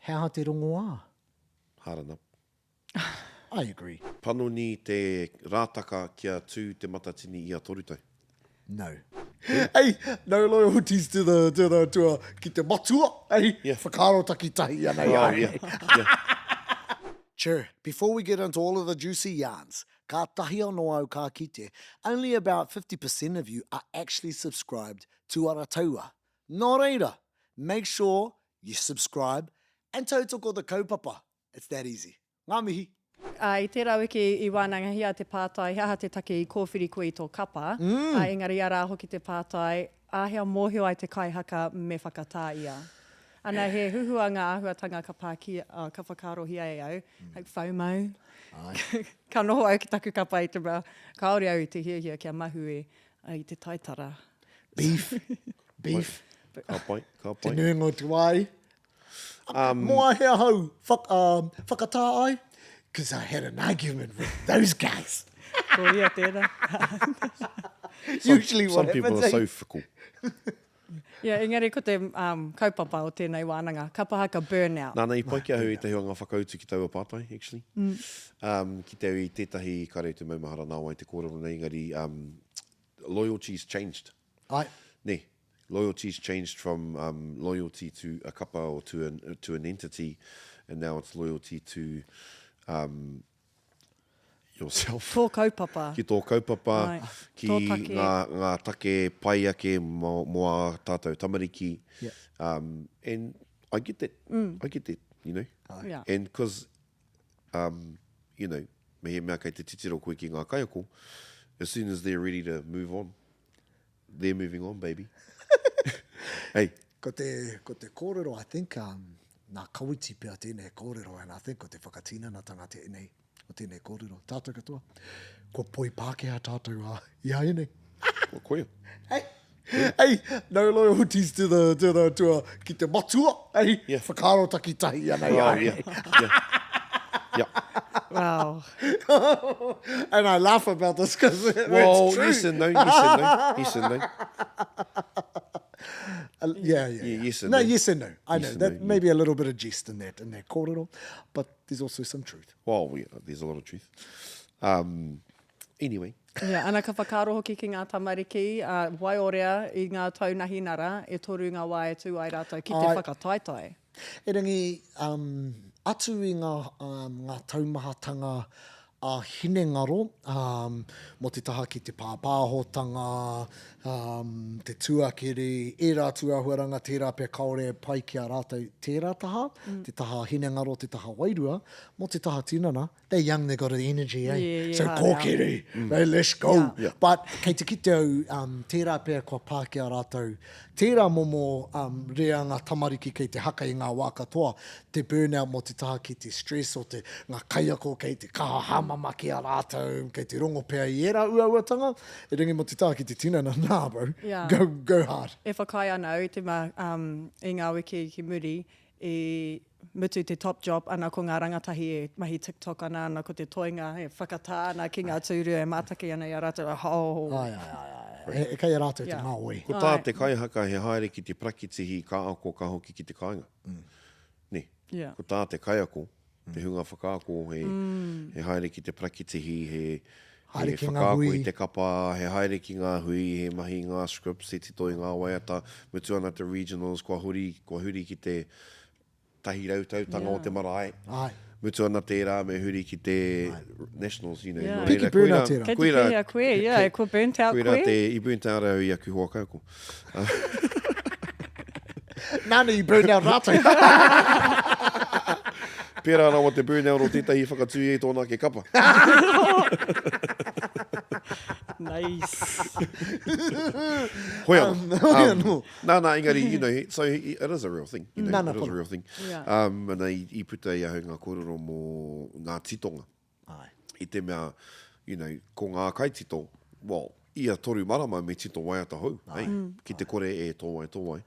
He aha te rongoā? Hard enough. I agree. Panoni te rātaka kia tū Te Matatini ia torutai. No. Hey, no loyalties to the, to the, to a, ki te matua, hey, Yeah. whakaaro takitahi ana i a Oh, yeah, yeah. Chur, before we get into all of the juicy yarns, kātahi anō au ka kite, only about 50% of you are actually subscribed to Arataua. Nō reira, make sure you subscribe and tautoko the kaupapa. It's that easy. Ngā mihi! Ā, i tērā wiki i wānangahia te pātai, he aha te take i kōwhiri koe i tō kapa, ā, engari arā hoki te pātai, āhea mōhio ai te kaihaka me whakatā ia? Ana, he huhua ngā āhuatanga ka pā ki, ā, ka whakaarohia e au, like FOMO. Ka noho au ki taku kapa i te mea, kāore au i te hiahia kia mahue i te taitara. Beef. Beef. Ka pai, ka pai. Te nuinga o te wā i. Um, Mō ahea ahau whak, um, whakatā ai? Because I had an argument with those guys. Ko ia tērā. Usually what Some people happens, are eh? so fickle. Yeah, engari ko te um, kaupapa o tēnei wānanga, kapa haka burnout. Nāna, i pai ki ahau ētahi o ngā whakautu ki taua pātai, actually. Mm. Um, ki te au i tētahi, kāre te maumahara nā wai te kōrero nei, engari um, loyalty's changed. Ai. Nē, loyalty's changed from um, loyalty to a kapa or to an, to an entity, and now it's loyalty to um, yourself. Tō kaupapa. Ki tō kaupapa, Ai. ki Tō take. ngā, ngā take pai ake mō, mō ā tātou tamariki. Yeah. Um, and I get that. Mm. I get that, you know. Yeah. And because, um, you know, mehemea kei te titiro koe ki ngā kaiako, as soon as they're ready to move on, They're moving on, baby. hey. Ko te, ko te kōrero, I think, um, nā Kawiti pea tēnei kōrero, and I think ko te whakatinanatanga tēnei, o tēnei kōrero. Tātou katoa, kua poi Pākehā tātou ā, i āianei. Well, koia. Hey, hey, no loyalties to the, to the, to a, ki te matua, hey, Yeah. whakaaro takitahi ana i Oh, āianei. yeah, yeah. Yeah. Wow. and I laugh about this because Well, it's true. yes and no, yes and no, yes and no. Uh, yeah, yeah, Yeah, yeah. yes and no, no. yes and no. I Yes know and that no, yeah. may be a little bit of jest in that in that kōrero, but there's also some truth. Well, yeah, there's a lot of truth. Um, anyway. Yeah, ana ka whakaaro hoki ki ngā tamariki, uh, waiorea i ngā tau nahinara, e toru ngā wā e tū ai rātou ki te Ai. whakataetae. Erangi, um, atu i ngā, um, ngā taumahatanga ā-hinengaro, um, mō te taha ki te pāpāhotanga, um, te tuakiri, ērā tūāhuaranga tērā pea kāore e pai ki a rātou tērā taha, mm. te taha hinengaro, te taha wairua, mō te taha tinana, they're young, they've got the energy, eh? Yeah, yeah, so hard kōkiri, mm. hey, let's go. Yeah. Yeah. But kei te kite au, um, tērā pea kua pā ki a rātou, tērā momo um, reanga tamariki kei te haka i ngā wā katoa, te burnout mō te taha ki te stress o te ngā kaiako kei te kaha hāmama ki a rātou, kei te rongo pea i ērā uauatanga, erangi mō te taha ki te tinana, nah bro, Yeah. go, go hard. E whakaae ana au i te mea, um, i ngā wiki ki muri, I mutu te top job ana ko ngā rangatahi e mahi TikTok ana, ana ko te toenga e whakatā ana ki ngā tūru e mātaki ana i a rātou, oh. Ai, ai, ai, ai. E, e kei a rātou te Yeah. māoi. Ko tā Ai. te kaihaka he haere ki te parakitihi ka ako ka hoki ki te kāinga. Nē. Yeah. Ko tā te kaiako, te hunga whakaako he, he haere ki te parakitihi, he, Haere he ki ngā whakaako hui. i te kapa, he haere ki ngā hui, he mahi i ngā scripts, he tito i ngā waiata, mutu ana te regionals, kua huri, kua huri ki te 100 tautanga o te marae. Āe. Mutu ana tērā, me huri ki te nationals, you know. Yeah. Nō Piki reira, burnout koirā- tērā. Kei te koirā- pēhea koe, yeah, kua burnt out Koirā koe. te, i burnt out au i aku hoa kaiako. Nāna i burn out rātou. Pērā rawa te burnout o tētahi i whakatū i tōna ake kapa. Nice. Hoi anō. Hoi anō. Nā, nā, engari, you know, so it is a real thing. You know, Nā, nā, it is a pono. real thing. Yeah. Um, ana, i, i puta i ahau ngā kōrero mō ngā titonga. Ai. I te mea, you know, ko ngā kaitito, well, ia toru marama me tito waiata hou, hey, ki te kore e tōwai tōwai.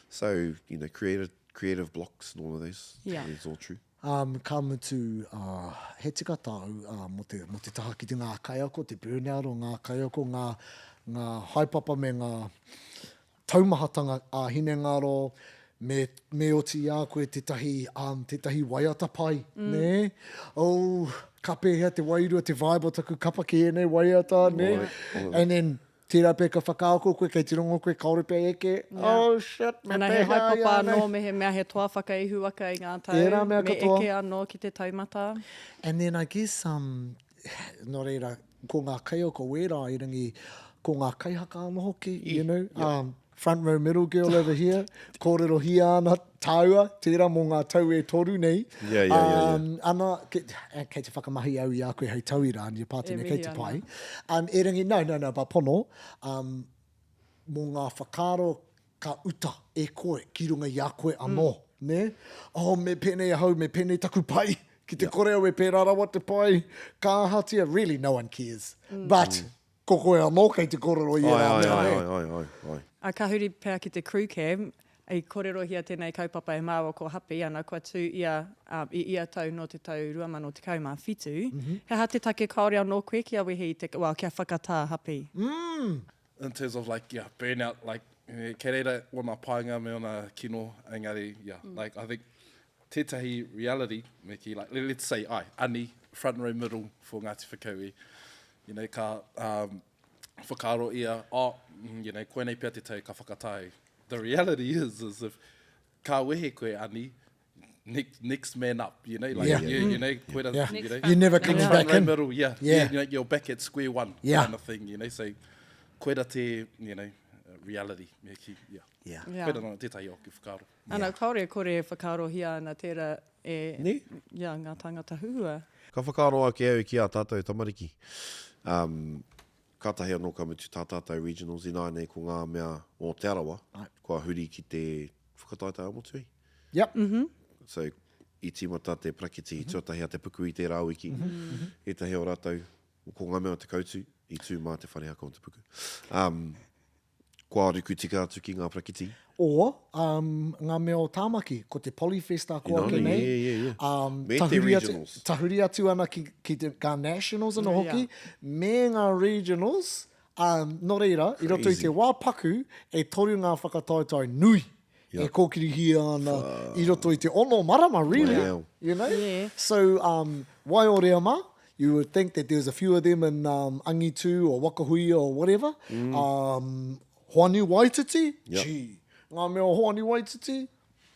So, you know, creative, creative blocks and all of those, Yeah. it's all true. Um, ka mutu, uh, he tika tāu uh, mō te, mō te taha ki te ngā kaiako, te burnout o ngā kaiako, ngā, ngā haepapa me ngā taumahatanga ā-hinengaro, Me, me oti i a koe tētahi, um, tētahi waiata pai, mm. nē? Oh, ka pēhea te wairua, te vibe o taku kapa ki ēnei waiata, nē? Right. And then, tērā pea ka whakaako koe, kei te rongo koe, kāore pea eke, yeah. oh shit, me Ana, he pēhea haepapa anō mehemea he toa whakaihuwaka i ngā tau, Tērā mea me katoa. eke anō ki te taumata. And then I guess, um, nō reira, ko ngā kaiako wērā i rangi, ko ngā kaihaka anō hoki, you know, um, front row middle girl over here, kōrerohia ana tāua, tērā mō ngā tau e toru nei. Yeah, yeah, yeah, yeah. Um, ana, ke, eh, kei te whakamahi au i a koe hei tauira, Ania Pātene, kei te pai. Um, erangi, no, no, no, but pono, um, mō ngā whakaaro ka uta e koe ki runga i a koe anō, mm. nē? Oh, me pēnei ahau, me pēnei taku pai, ki te yeah. kore au e pērā rawa te pai, ka ahatia, really no one cares. Mm. But, mm. ko koe anō kei te kōrero i ērā mea, nē? Ai, ai, ai, ai. A ka huri pea ki te crew cam, i kōrerohia tēnei kaupapa e māua ko Hapi, ana kua tū ia um, i ia tau nō te tau 2017. Mm -hmm. He aha te take kāore anō koe kia wehe i te, well, kia whakatā Hapi? Mm. In terms of like, yeah, burnout, like, kei reira ōna painga me ōna kino, engari, yeah, mm. like, I think tētahi reality, me kī, like, let's say, ai, Ani, front row middle for Ngāti Whakaue, you know, ka um, whakaaro ia, oh, mm, you know, koinei pea te tau ka whakatae. The reality is, is if ka wehe koe, Ani, next, next man up, you know, like, yeah. you, you know, koe yeah. you know, You're never coming front back row in. middle, yeah, yeah. You know, you're back at square one yeah. kind of thing, you know, so koira te, you know, reality, me kī, yeah. Yeah. Yeah. Koira nō tētahi o ku whakaaro. Ana, kāore e kore e whakaarohia ana tērā e Nē? yeah, ngā tāngata huhua. Ka whakaaro ake au ki ā tātou tamariki. Um, kātahi anō ka mutu tā tātou regionals ināianei ko ngā mea o Te Arawa, kua huri ki te whakataetae ā-motu ei. Yep. So, i tīmata te parakitihi tuatahi a Te Puku i tērā wiki. Ētahi o rātou, ko ngā mea o Te Koutu, i tū mā te whare haka o Te Puku. Um, kua ruku tika atu ki ngā parakitihi. Or, um, ngā mea o Tāmaki, ko te Polyfest a ko ake nei. Yeah, yeah, yeah. Um, me te regionals. Atu, tahuri atu ana ki, ki te, ngā nationals anō hoki, yeah. me ngā regionals. Um, nō reira, i roto i te wā paku, e toru ngā whakataetae nui yeah. e kōkirihia ana i roto i te ono marama, really. Wow. You know? Yeah. So, um, Waiorea mā, you would think that there's a few of them in um, Angitu or Wakahuia or whatever. Mm. Um, Hoani Waititi, yep. gee, ngā mea o Hoani Waititi,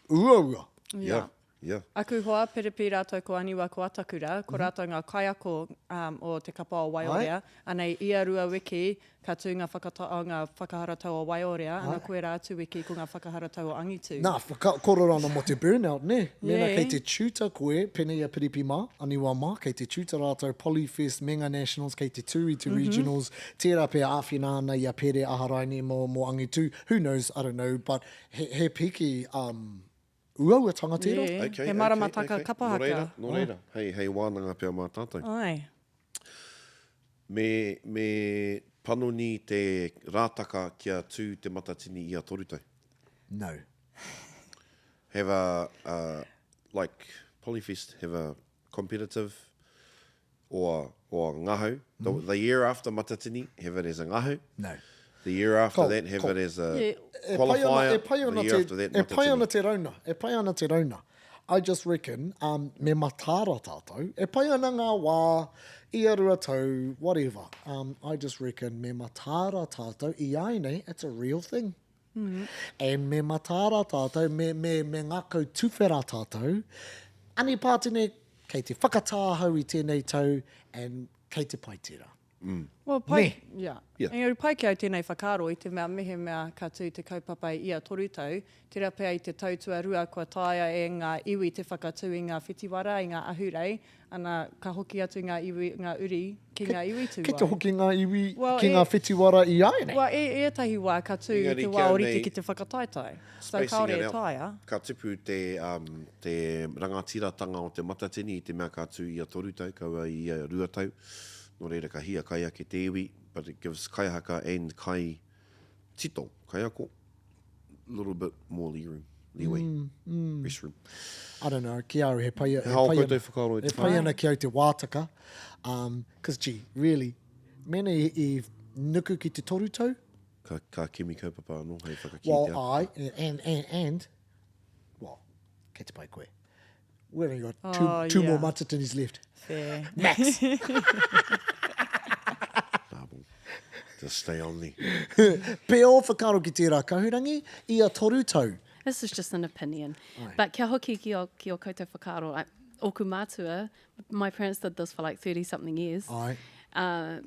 uaua. Yeah. Yeah. Yeah. Aku hoa, Piripi rātou ko Aniwa ko Atakura, ko mm -hmm. rātou ngā kaiako um, o te kapa o Waiorea. Anei, ia rua wiki, Ka tū ngā whakata, ngā whakaharatau o Waiorea, ana koe rā atu wiki ko ngā whakaharatau o Angitu. Nā, whaka, kōrero ana mō te burnout, nē? Mēnā Yeah. kei te tutor koe, pēnei i a Piripi mā, Aniwa mā, kei te tutor rātou Polyfest me ngā Nationals, kei te tū i te Regionals, tērā pea āwhina ana i a Pere Aharaini mō, mō Angitu, who knows, I don't know, but he, he piki, um, uauatanga tērā. Yeah. Okay, He okay, maramataka okay. kapa Nō haka. reira, nō reira, hei, hei wānanga pea mā tātou. Āe. Me, me panoni te rātaka kia tū Te Matatini ia toru tau. No. Have a, a like Polyfest, have a competitive or, or ngahau. The, mm -hmm. the year after Matatini, have it as a ngahau. No. The year after Ko, that, have ko. it as a yeah. qualifier. E pai ana, the year after that, e pai ana te rauna. E pai ana te rauna. I just reckon, um, me mataara tātou. E pai ana ngā wā, ia rua tau, whatever. Um, I just reckon me mataara tātou, i āianei, it's a real thing. Mm -hmm. And me mataara tātou, me, me, me ngākau tuwhera tātou. Ani Pātene, kei te whakatāhau i tēnei tau, and kei te pai tērā. Mm. Well, pai, Nē. yeah. Yeah. Engari pai ki au tēnei whakaaro i te mea mehemea ka tū te kaupapa i ia toru tau, tērā pea i te tau tuarua kua taea e ngā iwi te whakatū i ngā whitiwara, i ngā ahurei, ana ka hoki atu ngā iwi, ngā uri ki ngā iwi tū Kei te ai. hoki ngā iwi Well, ki e, ngā whitiwara i āianei. Well, e, e ētahi wā ka tū i Engari te ki wā au orite nei, ki te whakataetae. So spacing kāore it e out, taea. ka tipu te, um, te rangatiratanga o te Matatini i te mea ka tū ia toru tau, kaua i ia rua tau. Nō reira ka hiakai ake te iwi, but it gives kaihaka and kai tito, kaiako, little bit more leeroom, leeway, mm, mm. rest room. I don't know, ki au he pai, he pai, ana, whakaaro he pai ana ki au te wātaka, um, cause gee, really, mena i, i nuku ki te toru tau? Ka, ka kimi kaupapa anō hei whakakī well, te I, and, and, and, Kei te pai koe. We only got two, oh, two yeah. more Matatinis left. Fair. Max. Just stay on there. Pe ō whakaaro ki tērā kahurangi, ia toru tau. This is just an opinion. Ai. But kia hoki ki o, ki o koutou whakaaro, I, ōku mātua, my parents did this for like 30 something years. Ai. Uh,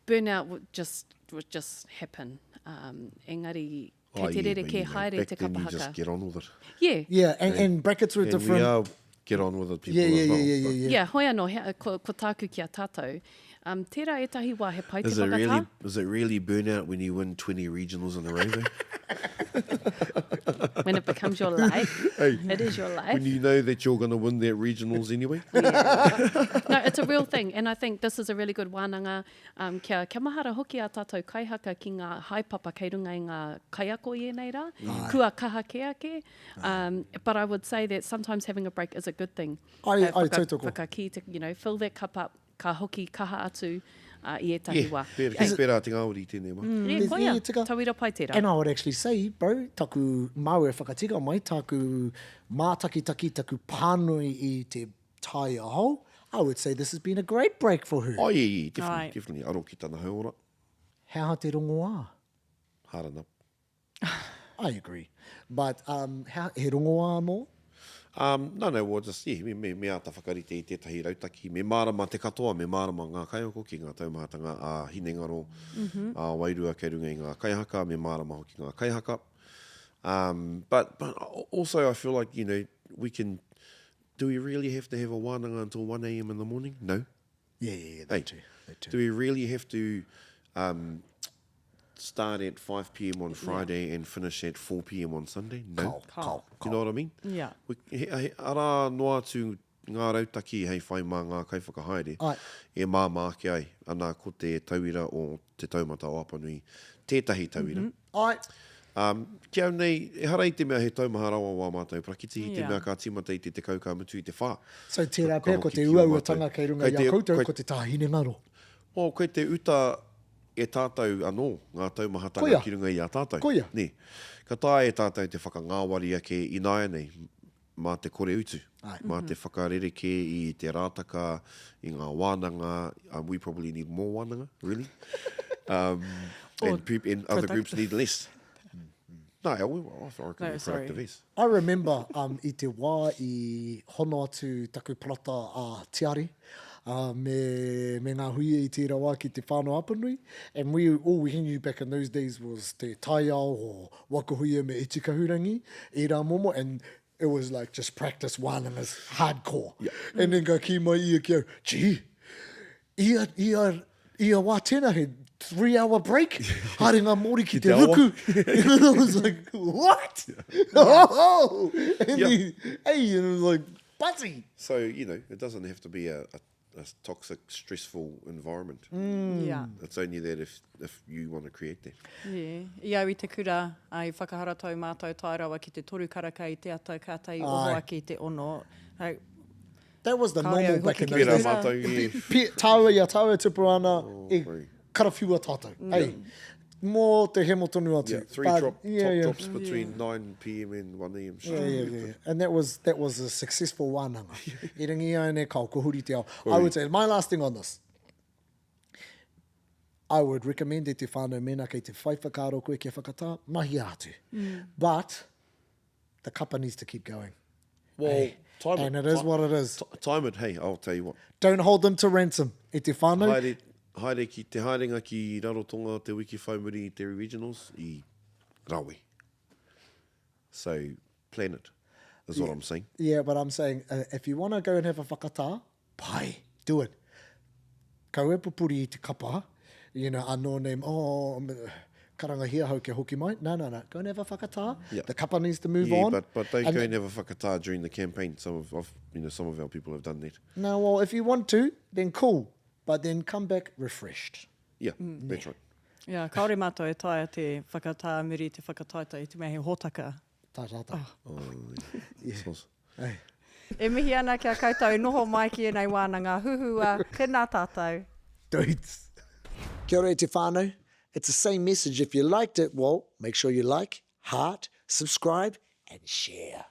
burnout would just, would just happen. Um, engari, kei te rerekē haere te kapa haka. Just get on with it. Yeah. Yeah, and, and brackets were and different. We are get on with it people yeah, yeah, as well. Yeah, yeah, yeah, yeah. Yeah, hoi anō, he, ko, ko tāku ki a tātou. Um, tērā ētahi wā he pai te Is it whakatā. really, is it really burnout when you win 20 regionals in a row though? When it becomes your life. Hey, It is your life. When you know that you're going to win that regionals anyway. Yeah. No, it's a real thing. And I think this is a really good wānanga. Um, kia, kia mahara hoki a tātou kaihaka ki ngā haepapa kei runga i ngā kaiako i ēnei rā. Kua kaha kē ake. Um, but I would say that sometimes having a break is a good thing. Ai, Uh, ai, tautoko. Whakakī te, you know, fill that cup up, ka hoki kaha atu uh, i ētahi Yeah, wā. pērā, Ei, pērā te ngāwari i tēnei wā. yeah, There's- koia, yeah, tika. tauira pai tērā. And I would actually say, bro, taku māu e whakatika mai, taku mātakitaki, taku pānui i te taiao, I would say this has been a great break for her. Oh, yeah, yeah, definitely, Ai. definitely. Aro ki tana hauora. He aha te rongoā? Hard enough. I agree. But um, he, he rongoā anō? Um, no, no, well, just, yeah, me, me, me āta whakarite i tētahi rautaki. Me mārama te katoa, me mārama ngā kaiako ki ngā taumahatanga ā hinengaro, mm -hmm. ā wairua kei runga i ngā kaihaka, me mārama hoki ngā kaihaka. Um, but, but also I feel like, you know, we can, do we really have to have a wānanga until 1am in the morning? No. Yeah, yeah, yeah, that hey, too. That too. Do we really have to um, start at 5 p.m. on Friday yeah. and finish at 4 p.m. on Sunday? No. Kao, kao, Do you know what I mean? Yeah. We, he, he, arā noa atu ngā rautaki hei whai mā ngā kaiwhakahaere Ai. e māmā ake ai. Ana ko te tauira o Te Taumata o Apanui tētahi tauira. Mm -hmm. Ai. Um, ki au nei, ehara i te mea he taumaha rawa wā mātou parakiti, i te Yeah. mea ka tīmata i te tekau ka mutu i te whā. So tērā Ka pea ko hoki te ki ō uauatanga mātou. kei runga Kei i a te- koutou kei- ko te tā hinengaro. Well, kei te uta e tātou anō ngā taumahatanga Koia. ki runga i a tātou. Koia. Nē. Ka taea e tātou te whakangāwari ake ināianei mā te kore utu, Āe. mā te whakarerekē i te rātaka, i ngā wānanga, um, we probably need more wānanga, really. Um, and, peop, and other groups need less. No, I, I reckon No, we're sorry. productive is. I remember um, i te wā i hono atu taku parata a Tiare uh, me, me ngā huia i tērā wā ki Te Whānau Apanui. And we, all we knew back in those days was te taiao o Waka Huia me Iti Kahurangi, ērā momo, and it was like just practice wānangas hardcore. Yeah. And then ka kī mai ia ki au, gee, ia, ia, ia wā tēnā he 3 hour break, haere ngā Māori ki te te awa. ruku. And I was like, what? Oh! And Yeah. then, hey, and it was like, buzzy. So, you know, it doesn't have to be a, a, a toxic, stressful environment. Yeah. It's only that if, if you want to create that. Yeah. I au i te kura, i whakaharatau mātou tae rawa ki te toru karaka i te ata, kātahi oho Ai. ake i te ono. Like, That was the Kāore normal au back hoki in ki those Pērā days. mātou, yeah. Pe, tāua i a tāua e tupu ana, e sorry. karawhiua tātou. Hey, mō te hemo tonu atu. Yeah, three But, drop, yeah, top yeah. drops between 9 p.m. and 1 a.m. Yeah, yeah, yeah. And that was, that was a successful wānanga. I ringi ai nei, kao, ko huri te ao. I would say, my last thing on this, I would recommend e te whānau mēnā kei te whai whakaaro koe kia whakatā, mahia atu. But, the kapa needs to keep going. Well, Hey, time and it is what it is. Time it, hey, I'll tell you what. Don't hold them to ransom, e te whānau. Haere, haere ki te haerenga ki Rarotonga te wiki whai muri i te regionals i rawe. So, plan it, is what I'm saying. Yeah, but I'm saying, uh, if you want to go and have a whakatā, pai, do it. Kau e pupuri i te kapa, you know, anō nei, oh, karangahia hau kia hoki mai. No, no, no. Go and have a whakatā. Yeah. The kapa needs to move Yeah, on. but, but don't And- go and have a whakatā during the campaign. Some of, I've, you know, some of our people have done that. No, well, if you want to, then cool. But then come back refreshed. Yeah, that's right. Yeah, kāore mātou e taea te whakatā muri te whakataetae i te mea he hōtaka. Tā rātou. Oh, yeah. Soz. Hey. E mihi ana ki a koutou noho mai ki ēnei wānanga huhua. Tēnā tātou. Dudes. Kia ora e te whānau. It's the same message. If you liked it, well, make sure you like, heart, subscribe, and share.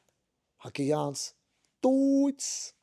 Haki Yarns. Tūits!